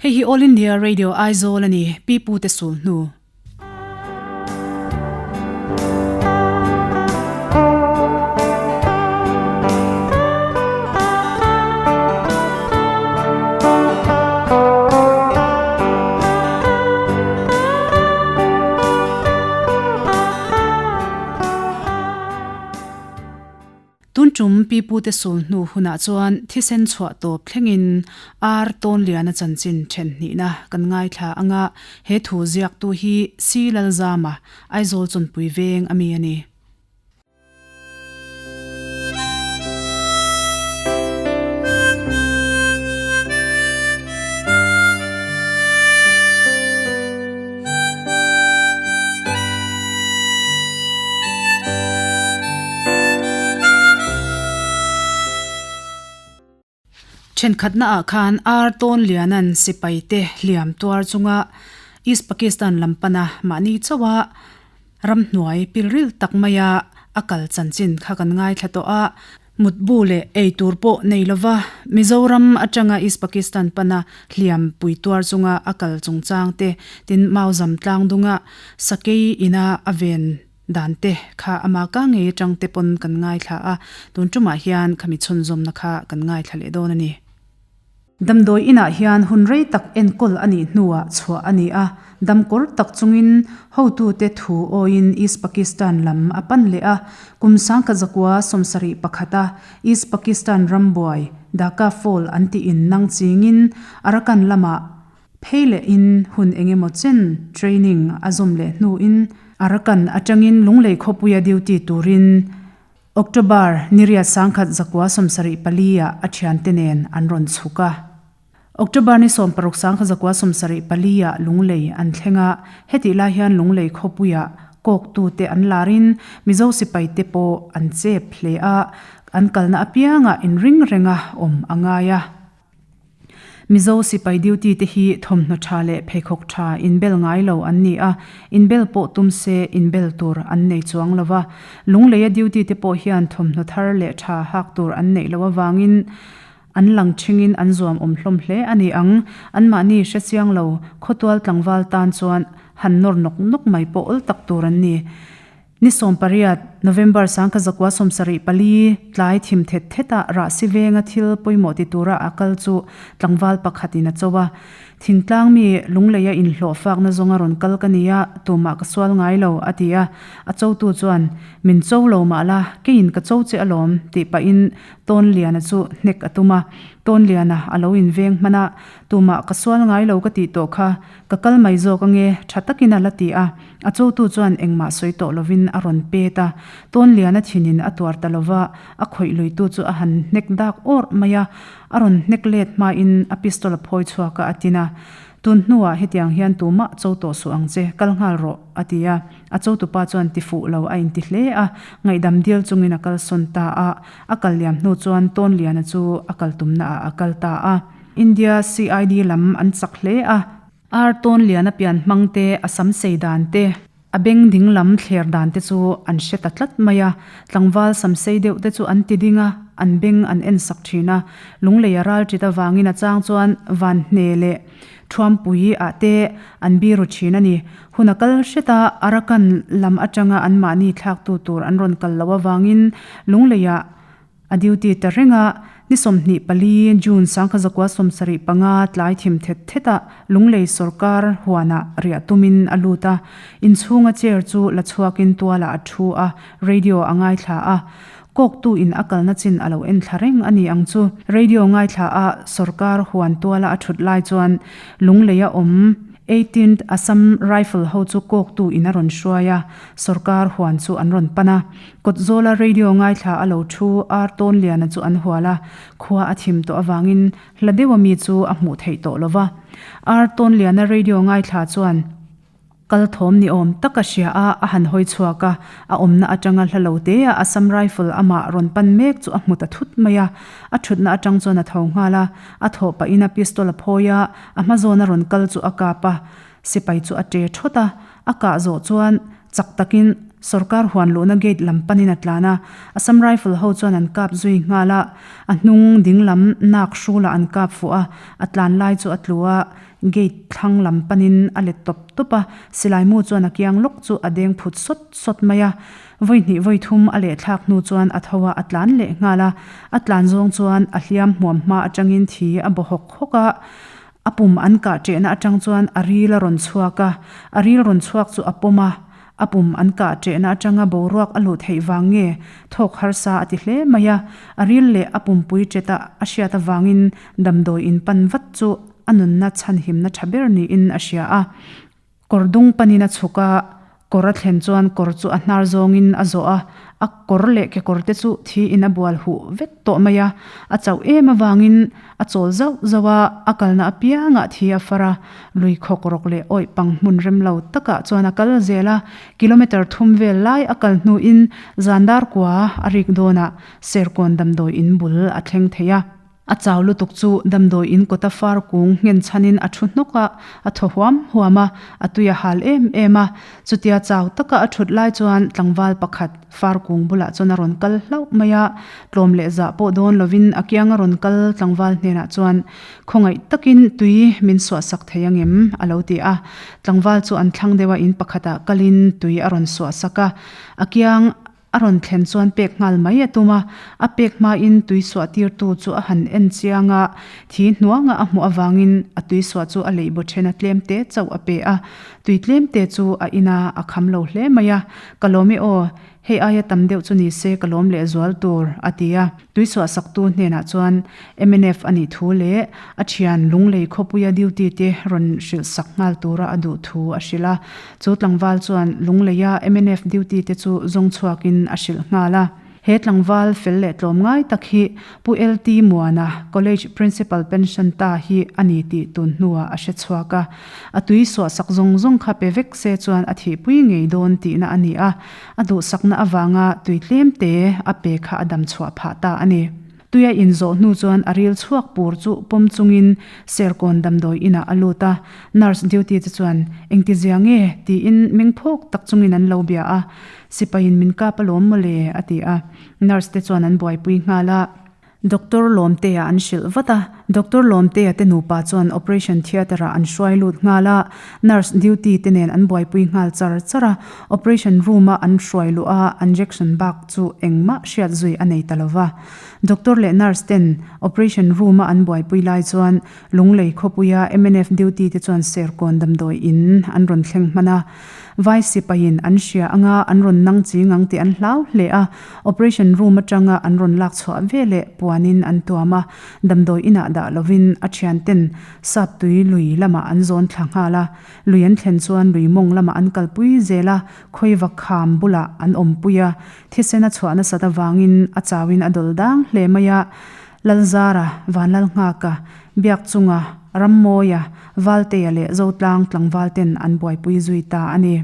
Hei hi All India Radio Aizawl a ni, Pi Pu te sul hnu. Tun tum pi pute sul hnu hunah chuan thisen chhuah tawp thlengin ar Tawnliana chanchin then hnihna kan ngaithla anga he thu ziaktu hi Si Lalzama, Aizawl Chawnpui veng a mi a ni. Thenkhatna ah khan Ar Tawnliana'n sipai te hliam tuar chunga East Pakistan lam pana mahni chauha ramhnuai pilril tak maia a kal chanchin kha kan ngaithla tawh a. Mutbu leh ei tur pawh nei lova Mizoram atanga East Pakistan pana hliam pui tuar chunga a kal chungchang te, tin Mauzam tlang dunga sakei ina a ven dan te kha ama ka ngei atang te pawn kan ngaithla a, tun tumah hian khami chhunzawmna kha kan ngaithla leh dawn a ni. Damdawi inah hian hun rei tak enkawl a nih hnuah chhuah a ni a, damkawr tak chungin hotute thu awiin East Pakistan lam a pan leh a, kum 1971 a East Pakistan rambuai Dhaka Fall an tiin nang chingin Arakan lamah phei lehin hun engemaw chen training a zawm leh hnuin Arakan atangin Lunglei khawpuia duty turin October ni riat 1974 ah a thiante nen an rawn chhuk a. October ni 16 1974 ah Lunglei an thleng a, hetih lai hian Lunglei khawpuiah kawktute an larin Mizo sipaite pawh an chep hle a, an kalna apiangah inring renga awm a ngai a. Mizo sipai duty te hi thawmhnaw tha leh pheikhawk tha inbel ngai lo an ni a, inbel pawh tum se inbel tur an nei chuang lo va. Lungleia duty te pawh hian thawmhnaw thar leh tha hak tur an neih loh avangin an lang thingin an zuam awm hlawm hle a ni ang. Anmahni hre chiang lo khawtual tlangval tan chuan han nawr nawk nawk mai pawh awl tak tur an ni. Ni 18, November 1974, tlai thim thet thetah Rahsi venga thil pawimawh ti tura a kal chu tlangval pakhatin a cho a. Thingtlang mi Lungleia inhlawh fakna zawnga rawn kal ka ni a, tumah ka sual ngai lo, a ti a. A chotu chuan, Min cho lo mah la, keiin ka cho che alawm, tih pahin Tawnliana chu hnek a tum a. Tawnliana a lo inveng hman a, Tumah ka sual ngai lo ka tih tawh kha, ka kal mai zawk ange, tha takin a la ti a. A chotu chuan engmah sawi tawh lovin a rawn pet a, Tawnliana thinin a tuar ta lova, a khawih luitu chu a han hnek dak awrh mai a, a rawn hnek let hmain a pistol a phawi chhuak a, a tin a. Tun hnuah hetiang hian tumah cho tawh suh ang che, kal nghal rawh, a ti a. A chotupa chuan ti fuh lo a inti hle a, ngaihdam dil chungin a kalsawn ta a. A kal liam hnu chuan Tawnliana chu a kal tumnaah a kal ta a. India CID lam an chak hle a. Ar tawn lian a pian hmang te, a sam sei dan te, a beng ding lam thler dan te chu an hre ta tlat mai a. Tlangval sam sei deuh te chu an ti ding a, an beng an en sak thin a. Lunglei a ral ṭit avangin a chang chuan van hne leh thuampui ah te an biru thin a ni. Hun a kal hret a, Arakan lam atanga anmahni thlaktu tur an rawn kal loh avangin Lunglei ah A duty ta reng a, ni 24 June 1975 tlai thim thet thet ah Lunglei sawrkar huanah riah tumin a lut a, inchhunga chair chu la chhuakin tualah a thu a, radio a ngaithla a. Kawktu in a kalna chin a lo en thla reng a ni ang chu. Radio ngaithla a sawrkar huan tuala a thut lai chuan Lungleia awm Eighteenth Assam Rifle ho chu kawktu in a rawn hruai a, sawrkar huan chu an rawn pan a. Kawtzawla radio ngaithla a lo thu ar Tawnliana chu an hual a, khua a thim tawh avangin hla deuha mi chu a hmuh theih tawh lo va. Ar Tawnliana radio ngaithla chuan kal thawm ni awm tak a hria a, a han hawi chhuak a, a awmna atanga hla lo te a Assam Rifle amah rawn pan mek chu a hmu ta thut mai a. A thutna atang chuan a tho nghal a, a thawh pahin a pistol a phawi a, a hma zawna rawn kal chu a kap a, sipai chu a ṭe thawt a, a kah zawh chuan chak takin. Sorkar huan luhna gate lam panin a tlan a, Assam Rifle ho chuan an kap zui nghal a, a hnung ding lam nak hrulah an kap fuh a, a tlan lai chu a tlu a, gate thlang lam panin a let tawp tawp a, silai mu chuan a kiang lawk chu a deng phut sawt sawt mai a. Vawi hnih vawi thum a leh thlak hnu chuan a tho a, a tlan leh nghal a, a tlan zawng chuan a hliam hmuam hma atangin thi a baw hawk hawk a, a pum an kah ṭehna atang chuan a ril a rawn chhuak a, a ril rawn chhuak chu a pawm a, a pum an kah ṭehna atanga boruak a luh theih vang nge thawk harsa a ti hle mai a, a ril leh a pumpui ṭeta a hriat avangin damdawi in pan vat chu a nunna chhanhimna ṭha ber niin a hria a. Kawr dung panin a chhuk a, kawr a thlen chuan kawr chu a hnar zawngin a zawh a, a kawr leh kekawr te chu thiin a bual huh vek tawh mai a, a chauh em avangin a chawl zauh zauh a, a kalna apiangah thi a far a, lui khawk rawk leh awih pang hmun rem lo takah chuan a kal zel a, kilometre thum vel lai a kal hnuin zan dar kua a rik dawnah Serkawn damdawi in bul a thleng thei a. A chau lutuk chu damdawi in kawta far kung nghen chhanin a thu hnawk a, a thaw huam huam a, a tui a hal em em a. Chutia chau taka a thut lai chuan tlangval pakhat far kung bulah chuan a rawn kal hlauh mai a, tlawm leh zah pawh dawn lovin a kiang a rawn kal tlangval hnenah chuan khawngaih takin tui min suahsak thei angem a lo ti a. Tlangval chu an thlang deuh a in pakhatah kalin tui a rawn suahsak a, a kiang A rawn thlen chuan pek nghal mai a tum a, a pek hmain tui suah tirtu chu a han en chiang a, thi hnuanga a hmuh avangin a tui suah chu a leih baw then a tlem te chauh a pe a, tui tlem te chu a in a, a kham lo hle mai a, Ka lawm e aw, hei aia tam deuh chu ni se ka lawm leh zual tur, a ti a. Tui suah saktu hnenah chuan mnf a nih thu leh a thian Lunglei khawpuia duty te rawn hrilh sak nghal tura a duh thu a hrilh a. Chu tlangval chuan Lungleia mnf duty te chu zawng chhuakin a hrilh nghal a. He tlangval fel leh tlawm ngai tak hi Pu LT Muana, College Principal pension ta hi a ni tih tun hnuah a hre chhuak a. A tui suah sak zawng zawng kha pe vek se chuan a thihpui ngei dawn tihna a ni a. A duhsakna avanga tui tlem te a pe kha a dam chhuah phah ta a ni. Tui a inzawh hnu chuan a ril chhuak pur chu pawm chungin Serkawn damdawi inah a lut a, nurse duty te chuan engti zia nge tiin meng phawk tak chungin an lo bia a, Sipaiin min kap alawm mawle a ti a, nurse te chuan an buaipui nghal a. Doctor Lawmtea an hrilh vat a, Doctor Lawmtea te nupa chuan operation theatre ah an hruai lut nghal a, nurse duty te nen an buaipui nghal char char a, operation room a an hruai luh a injection bak chu engmah hriat zui a nei ta lo va. Doctor leh nurse ten operation room a an buaipui lai chuan Lunglei khawpuia mnf duty te chuan Serkawn damdawi in an rawn thleng hman a, Vai sipaiin an hria anga an rawn nang ching ang tih an hlau hle a, operation room atanga an rawn lak chhuah ve leh puanin an tuam a, damdawi inah dah lovin a thianten Saptui lui lamah an zawn thla nghal a, lui an thlen chuan lui mawng lamah an kalpui zel a, khawiva kham bulah an awmpui a, thisen a chhuah nasat avangin a chauin a dawl dang hle mai a. Lalzara, Vanlalnghaka, Biakchunga, Rammawia, Valtea leh Zotlang tlangvalten an buaipui zui ta a ni.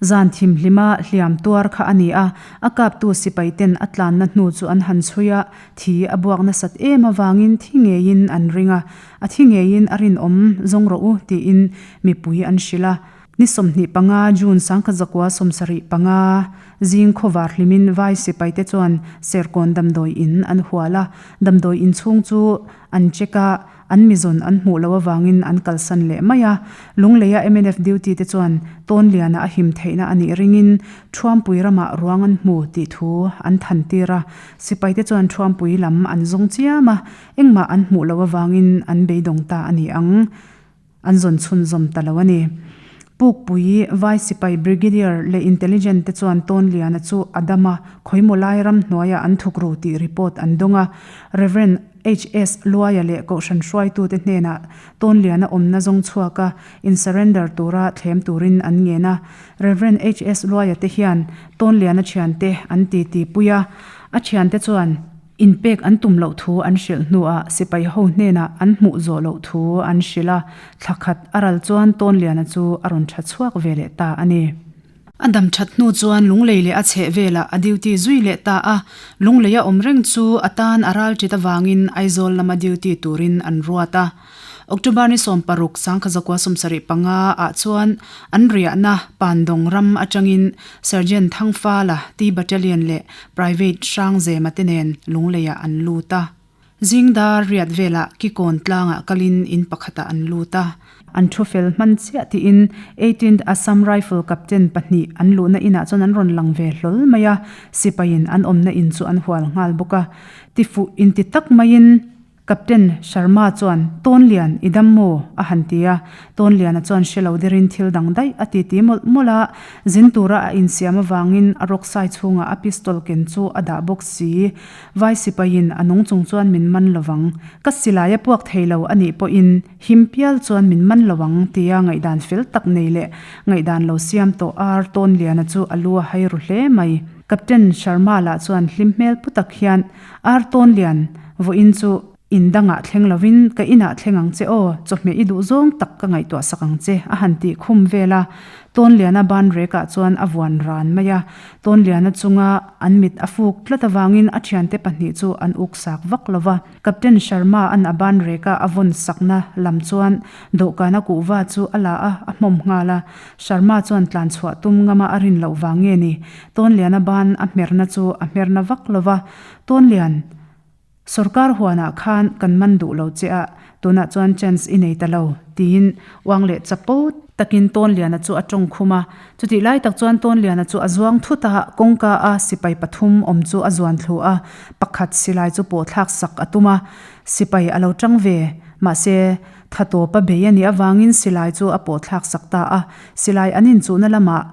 Zan thimhlima hliam tuar kha a ni a, a kaptu sipaiten a tlanna hnu chu an han chhui a, thi a buak nasat em avangin thi ngeiin an ring a, a thi ngeiin a rinawm zawng rawh u tiin mipui an hrilh a. Ni 25 June 1975 zing khawvar hlimin Vai sipaite chuan Serkawn damdawi in an hual a, damdawi in chhung chu an check a, an mizawn an hmuh loh avangin an kalsan leh mai a. Lungleia mnf duty te chuan Tawnliana a him theihna a nih ringin Thuampui ramah ruang an hmu tih thu an than tir a, sipaite chuan Thuampui lam an zawng chiam a, engmah an hmuh loh avangin an beidawng ta a ni ang. An zawn chhunzawm ta lo a ni. Pukpui, Vai Sipai Brigadier leh Intelligent te chuan Tawnliana chu a dam a, khawimaw lai ramhnuaiah an thukru tih report an dawng a. Rev. HS Luaia leh Kohhran hruaitute hnenah Tawnliana awmna zawng chhuak a, in surrender tura thlem turin an ngen a. Rev. HS Luaia te hian Tawnliana thiante an titi pui a, a thiante chuan, Inpek an tum loh thu an hrilh hnuah sipai ho hnenah an hmuh zawh loh thu an hrilh a, thla khat a ral chuan Tawnliana chu a rawn tha chhuak ve leh ta a ni. A dam that hnu chuan Lunglei leh a chheh velah a duty zui leh ta a, Lunglei a awm reng chu a tan a ral ṭit avangin Aizawl lama duty turin an ruat a. October ni 16 1975 ah chuan an riahna Pandawng ram atangin Sergeant Thangfala T Battalion leh Private Hrangzema te nen Lungleiah an lut a. Zingdar riat velah Kikawn tlangah kalin in pakhatah an lut a. An thu fel hman chiah tiin Eighteenth Assam Rifle Captain pahnih an luhna inah chuan an rawn lang ve hlawl mai a, sipaiin an awmna in chu an hual nghal bawk a. Tifuh inti tak maiin Captain Sharma chuan, Tawnlian, i dam maw? a han ti a. Tawnliana chuan hre lo derin thil dang daih a ti ti mawlh mawlh a, zin tura a insiam avangin a rawksai chhungah a pistol ken chu a dah bawk si. Vai sipaiin a nung chung chuan min man lo vang. Ka silai a puak thei lo a nih pawhin him pial chuan min man lo ang tia ngaihdan fel tak nei leh ngaihdan lo siam tawh ar Tawnliana chu a lu a hai ru hle mai. Captain Sharma lah chuan hlim hmel pu tak hian Ar Tawnlian, vawiin chu in dangah thleng lovin ka inah thleng ang che aw, chawhmeh i duh zawng tak ka ngaihtuah sak ang che a han tih khum vel a. Tawnliana ban rekah chuan a vuan ran mai a. Tawnliana chunga an mit a fuk tlat avangin a thiante pahnih chu an uk sak vak lo va. Captain Sharma an a ban reka a vawn sakna lam chuan dawhkana kuhva chu a la a, a hmawm nghal a. Sharma chuan tlan chhuah tum ngama a rin loh vang nge ni? Tawnliana ban a hmerna chu a hmerna vak lo va. Tawnlian, Sorkar huanah khan kan man duh lo che a, tunah chuan chance i nei ta lo, tiin uang leh chapo takin Tawnliana chu a tawng khum a. Chutih lai tak chuan Tawnliana chu a zuang thut a, kawngka a sipai pathum awm chu a zuan thlu a, pakhat silai chu pawh thlak sak a tum a, sipai a lo tang ve. Mahse, tha tawpa bei a nih avangin silai chu a pawh thlak sak ta a, silai an inchuhna lamah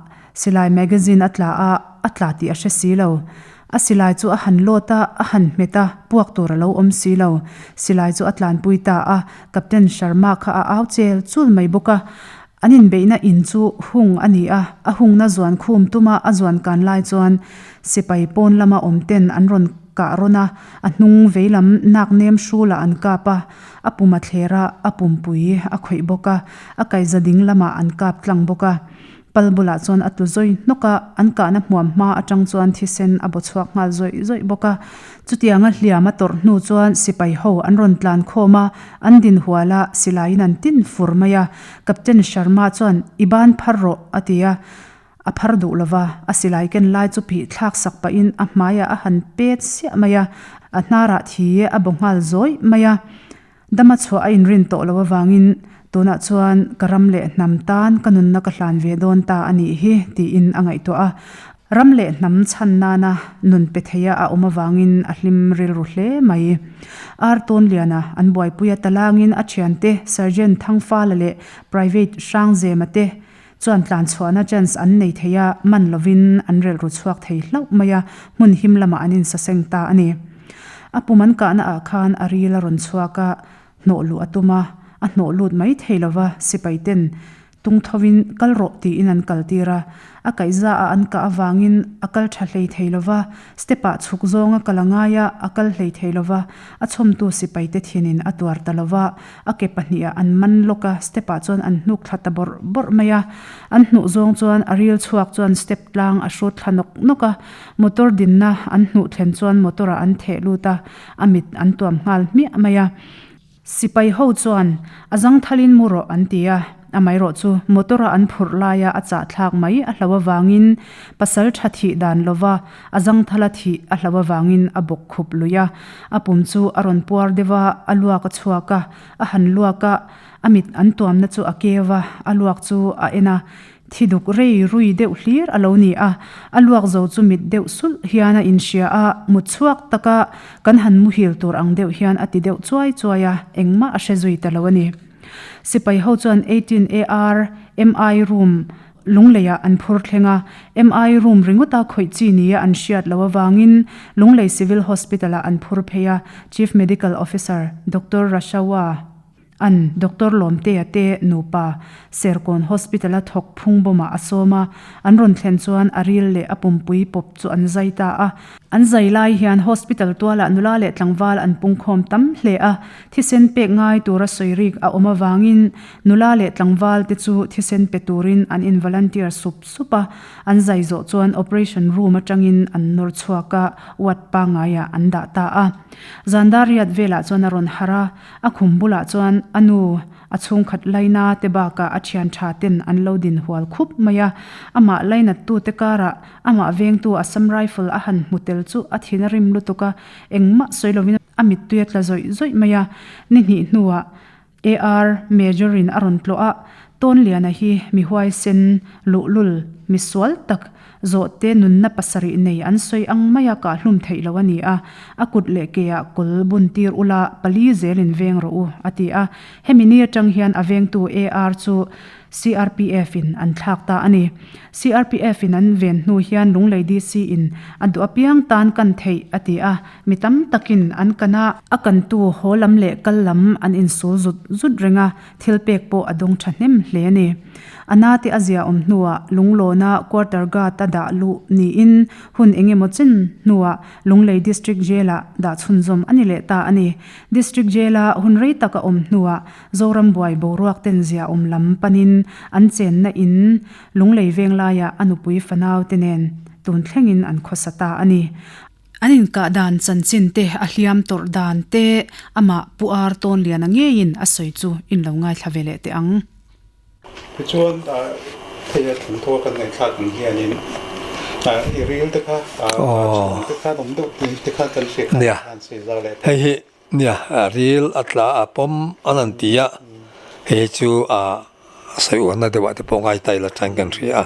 silai magazine a tla a, a tla tih a hre si lo. A silai chu a han lawt a, a han hmet a, puak tur a lo awm si lo. Silai chu a tlanpui ta a, Captain Sharma kha a au chel chul mai bawk a. An inbeihna in chu hung a ni a, a hungna zuan khum tuma a zuan kan lai chuan sipai pawn lama awm ten an rawn kah rawn a, a hnung veilam nak nem hrulah an kap a, a pum a thler a, a pumpui a khawih bawk a, a kaihza ding lamah an kap tlang bawk a. Pal bulah chuan a tlu zawih hnawk a, an kahna hmuam hma atang chuan thisen a baw chhuak nghal zawih zawih bawk a. Chutianga hliam a tawrh hnu chuan sipai ho an rawn tlan khawm a, an din hual a, silaiin an tin fur mai a. Captain Sharma chuan, I ban phar rawh, a ti a. A phar duh lo va, a silai ken lai chu phih thlak sak pahin a hmaiah a han pet siah mai a, a hnarah thi a baw nghal zawih mai a. Dama chhuah a inrin tawh loh avangin tunah chuan ka ram leh hnam tan ka nunna ka hlan ve dawn ta a nih hi tiin a ngaihtuah a. Ram leh hnam chhan nana nun pe theia a awm avangin a hlim rilru hle mai. Ar Tawnliana an buaipui a talangin a thiante Sergeant Thangfala leh Private Hrangzema te chuan tlanchhuahna chance an nei thei a, man lovin an relhru chhuak thei hlauh mai a, hmun him lamah an insaseng ta a ni. A pum an kahna ah khan a ril a rawn chhuak a, hnawh luh a tum a, a hnawh lut mai thei lova, sipai ten tung thovin kal rawh tiin an kal tir a, a kaihza ah an kah avangin a kal tha hlei thei lova, step ah chhuk zawnga kal a ngai a, a kal hlei thei lova, a chhawmtu sipai te thinin a tuar ta lova, A ke pahnihah an man lawk a, step ah chuan an hnuk thla ta bawrh bawrh mai a. An hnuh zawng chuan a ril chhuak chuan step tlang a hrut thla nawk nawk a. Motor dinna an hnuh thlen chuan motor ah an theh lut a, a mit an tuam nghal hmiah mai a. Sipai ho chuan a zangthalin mu rawh an ti a, amaherawh chu motor a an phurh laia a chah thlak mai a hlo avangin pasal tha thih dan lova A zangthala thih a hlo avangin a bawk khup lui a, a pum chu a rawn puar deuh a, a luak a chhuak a, a han luak a, a mit an tuamna chu a keu a, a luak chu a en a, thi duk rei rui deuh hlir a lo ni a, a luak zo chu mit deuh sulh hian a inhria a, mut chhuak taka kan han muhil tur ang deuh hian a ti deuh chuai chuai a, engmah a hre zui ta lo a ni. Sipai ho chuan 18 AR MI room Lungleiah an phur thleng a, MI room ringawta khawih chi nia an hriat loh avangin Lunglei Civil Hospital-ah an phur phei a, Chief Medical Officer Doctor Rashawa an Doctor Lawmtea te nupa Serkawn Hospital-a thawk phung bawmah a sawm a, an rawn thlen chuan a ril leh a pumpui pawp chu an zai ta a. An zai lai hian hospital tualah nula leh tlangval an pungkhawm tam hle a, thisen pek ngai tura sawi rik a awm avangin nula leh tlangval te chu thisen pe turin an in volunteer sup sup a, an zai zawh chuan operation room atangin an nawr chhuak a, ward pangaiah an dah ta a. Zandar riat velah chuan a rawn harh a, a khum bulah chuan a nu, A chhungkhat laina te bakah a thian tha ten an lo din hual khup mai a, amah lainattu te karah amah vengtu Assam Rifle a han hmu tel chu a thin a rim lutuk a, engmah sawi lovin a mittui a tla zawih zawih mai a. Ni hnih hnuah AR Major in a rawn tlawh a, Tawnliana hi mi huaisen, luhlul, mi sual tak, Zawhte nunna pasarih nei an sawi ang maia kahhlum theih lo a ni a, a kut leh keah kawl bun tir ula pali zelin veng rawh u, a ti a. Hemi ni atang hian a vengtu AR chu CRPF in an thlak ta a ni. CRPF in an ven hnu hian Lunglei DC in a duh apiang tan kan theih, a ti a. Mi tam takin an kan a. A kantu haw lam leh kal lam an insul zut zut reng a, thil pek pawh a dawng thahnem hle a ni. A nate a zia awm hnuah Lunglawna quarter guard a dah luh niin hun eng emaw chen hnuah Lunglei District Jail-ah dah chhunzawm a ni leh ta a ni. District Jail-a hun rei tak a awm hnuah Zoram buai boruak ten zia awm lam panin an chenna in Lunglei venglaiah a nupui fanau te nen tun thlengin an khawsa ta a ni. An inkah dan chanchin te, a hliam tawrh dan te, amah Pu Ar Tawnliana ngeiin a sawi chu in lo ngaithla ve leh teh ang. Tichuan, thei a thawmthaw kan ngaihthlak ang hianin i ril te kha a chhung te khan awm deuh tih te khan kan hriat khan han sawi zau leh thei. Hei hi nia ril a tla a pawm an han ti a, hei chu a sawi uarna deuhah te pawh ngai ta ila tan kan hria a.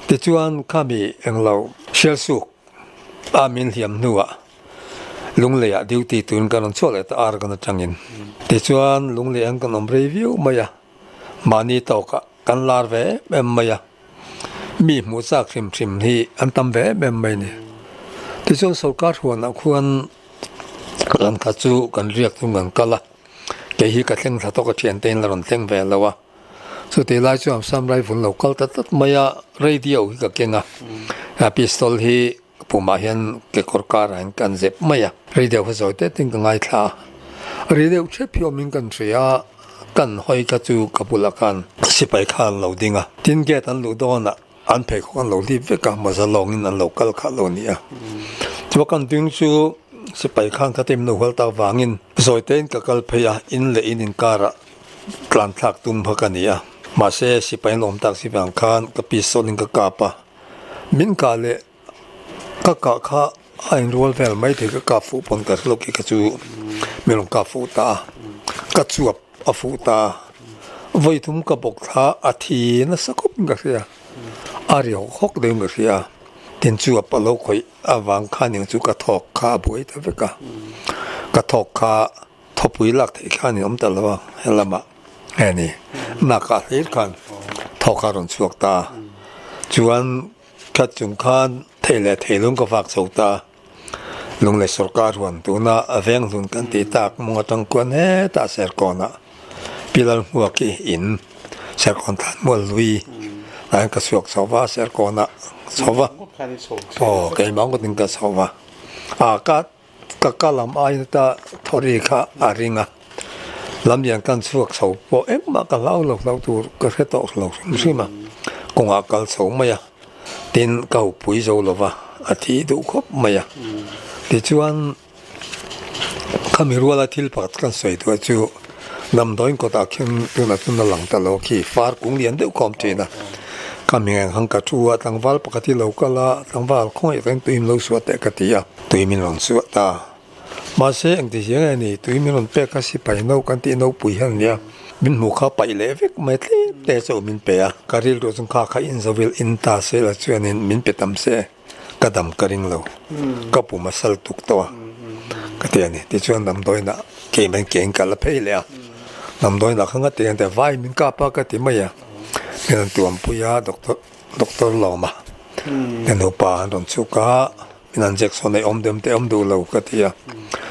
Tichuan khami englo Sialsuk A min hliam hnuah Lungleiah duty turin kan rawn chhuak leh ta Argan atangin. Tichuan Lunglei an kan awm rei viau mai a, mahni tawkah kan lar ve em em mai a, mi hmuh chak hrim hrim hi an tam ve em em mai a ni. Tichuan sorkar huanah khuan ran khat chu kan riak chung kan kal a, kei hi ka thleng thla tawk a thiante in la rawn thleng ve lo a. Chutih lai chuan Sam Rifle lo kal ta tlat mai a, radio hi ka keng a, a pistol hi ka pumah hian kekawr karah hian kan zep mai a, radio kha zawi tete in ka ngaithla a, ri deuh hrep hi awmin kan hria a, kan hawi kha chu ka bulah khan sipai kha an lo ding a, tin gate an luh dawnah an pheikhawk an lo hlip vek a, mawza lawngin an lo kal kha a lo ni a, chuan kan ding chu sipai khan khatin min lo hual tak vangin zawi tein ka kal phei a, in leh in inkarah tlan thlak tum kha ka ni a, mahse sipai an awm tak si vang khan ka pistol in ka kap a, min kah leh ka kah kha a inrual vel mai thei ka kap fuh pawn ka hrelo khi kha chu min rawn kap fuh ta a, ka chuap a fuh ta a, vawi thum ka bawk thla a thi nasa khawp in ka hria, a ri hawk hawk deuh in ka hria, tin chuap a lo khawih avang khan eng chu ka thawk kha a buai ta vek a, ka thawk kha. Thawpui lak theih khan in awm ta lo a, he lamah nge ni nakah hlir khan thawk a rawn chhuak ta a, chuan khat chung khan thei leh thei lung ka vak chho ta a, Lunglei sawrkar huan tuna a veng hlun kan tih tak mawng atang kuan hetah Serkawnah Pi Lalhmuaki in Serkawn thlan mual lui ah hian ka chhuak chho va, Serkawnah chho va, aw keimah ngawtin ka chho va, ah ka. Ka ka lam aiin ta thawri kha a ring a, lamlian kan chhuak chho pawh engmah ka hlau lo hlau tur ka hre tawh lo hrim hrim a, kawngah kal chho mai a, tin ka hupui zo lo va, a thi duh khawp mai a. Tichuan khami ruala thil pakhat kan sawi duh chu damdawiin kawtah khian tunah chuan a lang ta lo khi far kung lian deuh kha a awm thin a, khami ngeng han ka thu a, tlangval pakhat hi lo kal a, tlangval khawngaih takin tuiin lo suah teh ka ti a. Tui min rawn chhuah ta. Mahse engti hian nge ni tui min rawn pek kha sipai no kan tih nopui hian ania min hmuh kha paih leh vek mai tlem te chauh min pe a. Ka rilru chung kha kha inzovil in ta se la chuanin min pe tam se ka dam ka ring lo. Ka pum a sal tuk tawh a ka ti a ni. Tichuan damdawiinah keimah kein ka la phei leh a. Damdawiinah kha ngati hian vai min kap a ka ti mai a. Min rawn tuampui a doctor doctor Lawma te nupa an rawn chhuk a. Min an Jackson ei awm dem te awm duh lo ka ti a,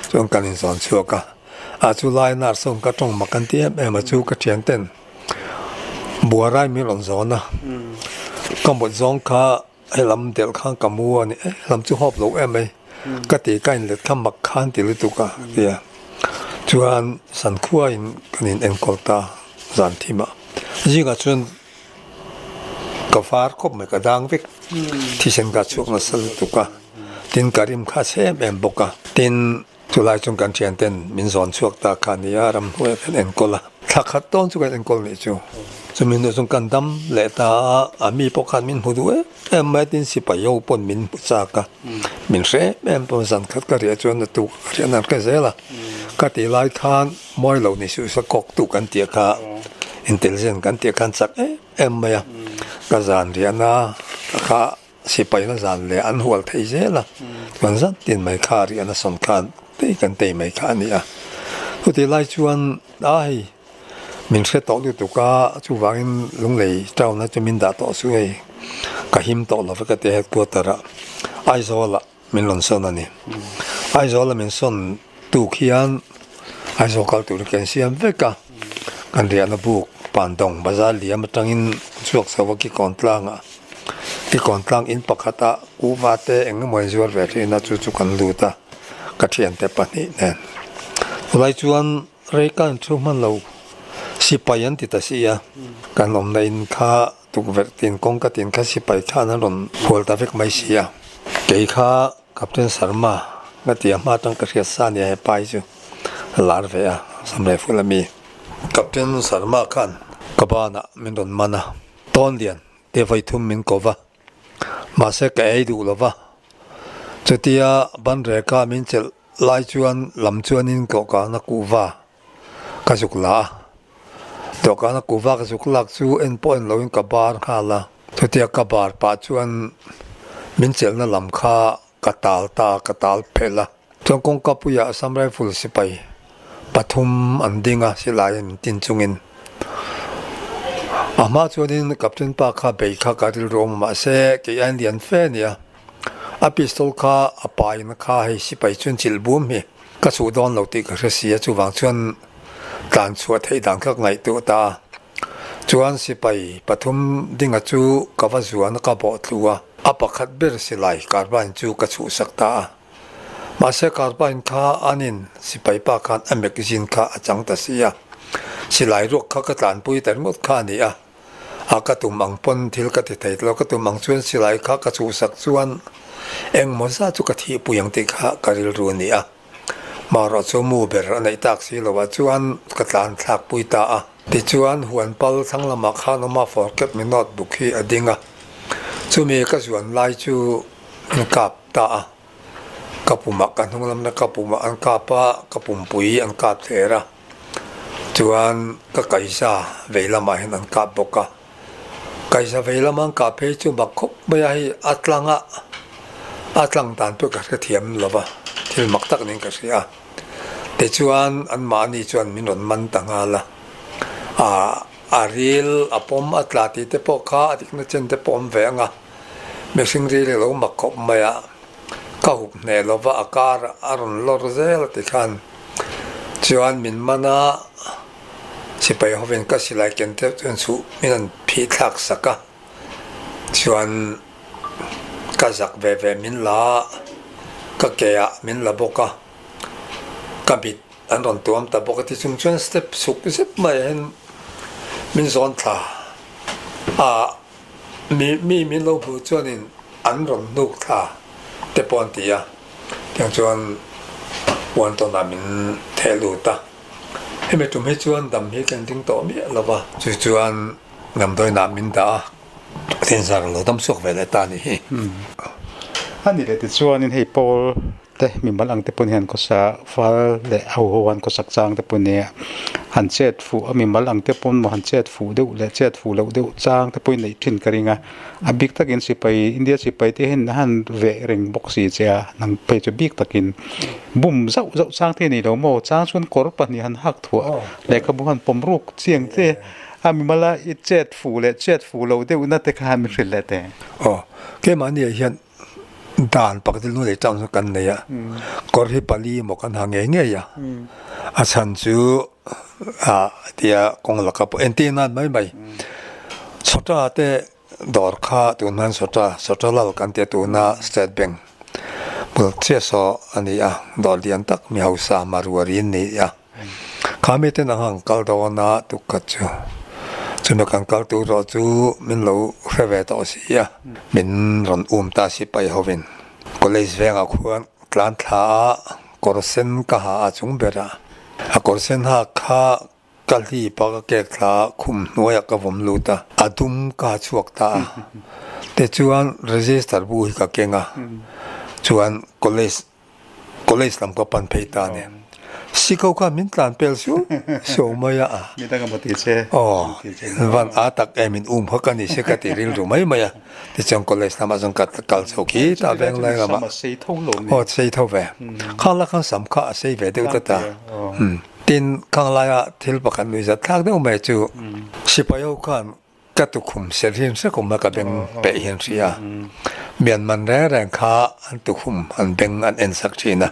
chuan kan inzawn chhuak a, a chu lai nurse ho ka tawng mak an ti em em a chu ka thian ten buarai min rawn zawn a, ka mut zawng kha helam delh khan ka mu a ni e, helam chu hawp lo em mai. Ka ti ka inlet kha mak khan ti lutuk a tia. Chuan sankhua in kan in enkawl ta zan thim a. Zingah chuan ka var khawp mai ka dang vek. Thisen ka chhuak nasa lutuk a. Tin ka rim kha a chhe em em bawk a. Tin Chulai chung kan thianten min zawn chhuak ta kha a ni a, ramhnuaiah kan enkawl a. Thla khat dawn chu kan enkawl nih chu. Chumi hnu chung kan dam leh ta a, a mi pawh khan min hmu duh em em mai a, tin sipai ho pawn min hmu chak a, min hre em em pawn zan khat ka riah chuan a tuk ka riah nan ka zel a. Ka tih lai khan mawi lo ni suh sa kawk tu kan tih kha intelligent kan tih khan chak em em mai a, ka zan riahna kha Sipaina zan leh an hual thei zel a, chuan zat tin mai kha riahna sawn khan tei kan tei mai kha a ni a. Chutih lai chuan a hei min hre tawh lutuk a, chuvangin Lunglei town-a chu min dah tawh su hei, ka him tawh lo vek a ti a headquarter-ah Aizawl-ah min rawn sawn a ni. Aizawl-a min sawn tuk hian Aizawl kal turin kan siam vek a, kan riahna buk Pandawng bazar liam atangin chhuak chho a Kikawn tlangah Kikawn tlang in pakhata kuhva te eng emaw in zuar ve thin a chu chu kan lut a ka thiante pahnih nen. Chulai chuan rei ka inchhung hman lo sipai an ti ta si a, kan awmna in kha tukverh tin kawngka tin kha sipai khan an rawn hual ta vek mai si a, kei kha Captain Sharma nga tia hma atang ka hriat sa nia he pai chu a lar ve a, Samle Ful ami. Captain Sharma khan ka banah min rawn man a, tawn lian te vawi thum min ko va, mahse ka ei duh lo va. Chutia ban reka min chelh lai chuan lam chuanin dawhkana kuhva ka zuk la a, dawhkana kuhva ka zuk lak chu en pawh en loin ka bar nghal a, chutia ka bar pah chuan min chelhna lam kha ka tal ta a, ka tal phelh a. Chuan kawngka puiah Assam Rifle sipai pathum an ding a, silai an tin chungin. A hma chuanin Captain pa kha bei kha ka rilru awm a, mahse kei aiin lian fe a ni a. A pistol kha a paina kha hei sipai chuan chilh bum hi ka chhuh dawn lo tih ka hre si a, chuvang chuan tlan chhuah theih dan kha ka ngaihtuah ta a. Chuan sipai pathum dinga chu ka va zuan a, ka bawh tlu a, a pakhat ber silai carbine chu ka chhuhsak ta a. Mahse carbine kha anin sipai pa khan a magazine kha a chang ta si a, silai ruak kha ka tlanpui ta ringawt kha a ni a. A ka tum ang pawn thil ka ti thei lo, ka tum ang chuan silai kha ka chhuhsak chuan engmaw zat chu ka thihpui ang tih kha ka rilru a ni a. Marawh chu mu ber a neih tak si loh ah chuan ka tlan thlak pui ta a. Tichuan huan pal thlang lamah khan awm a forget me not buk hi a ding a, chumi ka zuan lai chu min kap ta a. Ka pumah ka hnung lamna ka pumah an kap a, ka pumpui an kap thler a. Chuan ka kaisa vei lamah hian an kap bawk a, kaisa vei lama an kah phei chu mak khawp mai a, hei a tlang a, a tlang dan pawh ka hrethiam lo va, thil mak tak niin ka hria a. Tichuan anmahni chuan min rawn man ta nghal a, ah a ril a pawm a tla tih te pawh kha a dikna chen te pawh a awm ve ang a, mihring ril hi a lo mak khawp mai a. Ka hup hneh lo va, a kar a rawn lawr zel a ti khan chuan min man a, sipai hovin ka silai ken teuh chuan chhuh min an phih thlak sak a, chuan ka zak ve ve min la a, ka ke ah min la bawk a, ka mit an rawn tuam ta bawk a ti chung chuan step suk zet mai ah hian min zawn thla a. Mi mi min lo hmuh chuanin an rawn hnuk thla te pawh an ti a, tiang chuan puan tawnah min theh lut a. Hemi tum hi chuan dam hi kan ding tawh miah lo va. Chu chuan damdawiinah min dah a, tin zar lo dam chhuak ve leh ta a nih hi. A ni leh tichuanin hei Paul te mimal ang te pawn hian khawsa fal leh ho ho an khawsak chang te pawh nia han chet fuh a mimal ang te pawn maw han chet fuh deuh leh chet fuh loh deuh chang te pawhin neih thin ka ring a a bik takin sipai India sipai te hian a han veh reng bawk si che a nang phei chu bik takin bum zauh zauh chang te a ni lo maw chang chuan kawr pahnih han hak thuah lehkhabu han pawm ruk chiang te a mimal a i chet fuh leh chet fuh loh deuh na te kha han hrilh leh teh. Aw keimahni ah hian. Dan pakhat hi lunglei town chu kan nei a, kawr hi pali emaw kan ha ngei ngei a, a chhan chu ah tia kawng laka pawh entir nan mai mai Sawta te dawr kha tun hman Sawta Sawta lal kan tia tuna State Bank. Bul chiah saw a ni a, dawr lian tak mi hausa Maruari an ni a. Kha miten ang han kal dawn a tuk khat chu chumi kan kal tur erawh chu min lo hre ve tawh si a, min rawn um ta si pai hovin. College vengah khuan tlan thla a kawr sen ka ha a chung ber a, a kawr sen hak kha Ka hlip a, ka kek thla a, khum hnuaiah ka vawm lut a, a dum ka ha chhuak ta a. Tichuan register bu hi ka keng a, chuan college college lam ka pan phei ta a ni. Sikho khan min tlan pel suau suau mai a. Mi dang emaw ti che. Aw, van a tak em in um kha ka ni se ka ti rilru mai mai a. Tichuan college lamah chuan ka kal chho khi ta veng lai lamah. Aw, sei tho ve. Khang la khan sam kha a sei ve deuh tlat a. Tin, khang laia thil pakhat nuih zat thlak deuh mai chu sipai ho khan ka tukhum ser hian hre kum a ka beng peih hian hria. Myanmar reng reng kha an tukhum an beng an en sak thin a.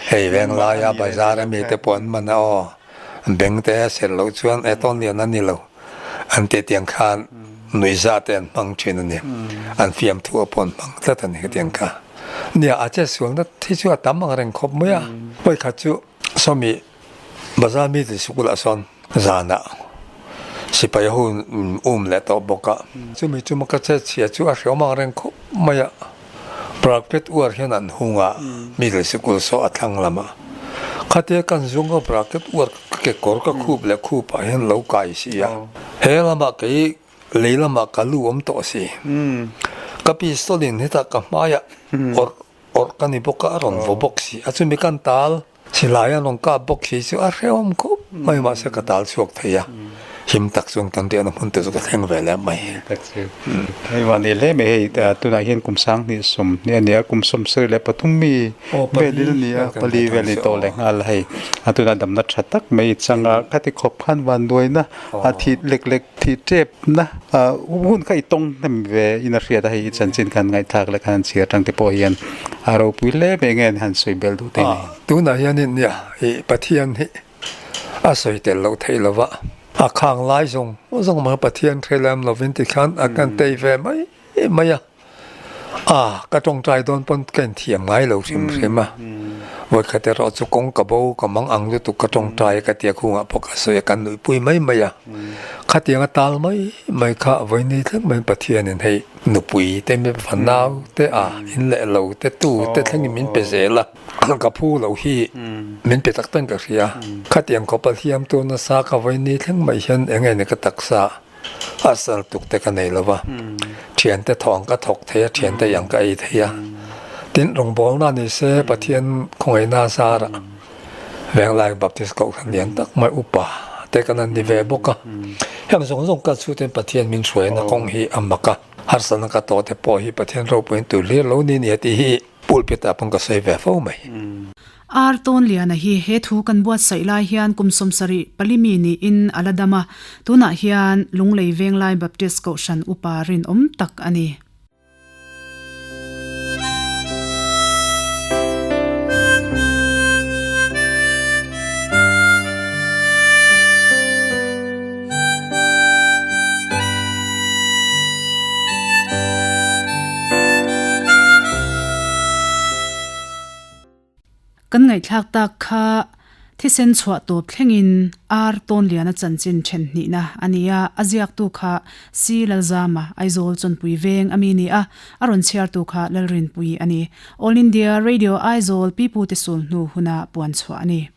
Hei veng laia bazar ami te pawh an man a aw, an beng te a ser loh chuan e tawn lian a ni lo an tih tiang khan nuih zah te an hmang thin a ni. An fiamthu a pawh an hmang tlat a ni khatiang kha. Nia, a chetsualna hi chu a tam ang reng khawp mai a. Vawikhat chu Sawmi bazar mi te sikul ah sawn zanah sipai ho um leh tawh bawk a. Chumi chuma ka chet chhia chu a hreawm ang reng khawp mai a. Bracket uar hian an hung a, middle sikul saw a thlang lam a. Khatia kan zung a bracket uar ka kekawr ka khup leh khup ah hian lo kai si a. He lamah kei lei lamah ka lu awm tawh si. Ka pistol in hetah ka hmaiah awrh Awrh ka ni bawk a, a rawn vaw bawk si a, chumi kan tal silai a rawn kap bawk si chu a hrehawm khawp mai mahse ka tal chhuak thei a, him tak chuan kan riahna hmun te chu ka thleng ve leh mai. Tak chu hei vah ni hle mai hei tunah hian kum sanghnih sawmhnih a ni a, kum sawmsarih leh pathum mi vel in a ni a, pali vel ni tawh leh nghal hei a tunah damna tha tak mai chang a, khati khawp khan vanduaina a thih lek lek thih tep na hun kha i tawng hnem ve in a hriat a hei i chanchin khan ngaihthlak leh khan an chhiar atang te pawh hian a ropui hle mai nge an han sawi bel duh te ni. Tunah hianin nia i Pathian hi a sawi tel loh theih lo va, a khang lai zawng zawng mai Pathian hre lem lovin tikhan a kan tei ve mai mai a. A, ka tawngtai dawn pawn ka inthiam ngai lo hrim hrim a. Vawikhat erawh chu kawng ka bo ka mang ang lutuk ka tawngtai a ka tia khungah pawh ka sawi a, kan nuihpui mai mai a. Khatiang a tal mai mai kha vawiini thleng maiin Pathianin hei nupui te mi fanau te a in leh lo te tu te thlengin min pe zel a. Ka phu loh hi min pe tak tak ka hria. Khatiang khawpa hliam tur nasa ka vawiini thleng mai hian eng nge ni ka taksa A sal tuk te ka nei lo va, thiante thawng ka thawk thei a, thiante iang ka ei thei a. Tin, rawngbawlna ni se Pathian khawngaihna a zar a, Venglai Baptist Kohhran lian tak mai upa te kan han ni ve bawk a. Heng zawng zawng kal chhutin Pathian min hruaina kawng hi a mak a, harsatna ka tawh te pawh hi Pathian ropuiin tur hlir lo ni nia tih hi pulpit ah pawn ka sawi ve fo mai. Ar Tawnliana hi he thu kan buatsaih lai hian kum 70 palimi niin a la dam a, tunah hian Lunglei Venglai Baptist Kohhran upa rinawm tak a ni. Kan ngaihthlak tak kha thisen chhuah tawp thlengin Ar Tawnliana chanchin then hnihna a ni a, a ziaktu kha Si Lalzama, Aizawl Chawnpui Veng a mi ni a, a rawn chhiartu kha Lalrinpui a ni. All India Radio Aizawl Pipute sul hnu huna puan chhuah a ni.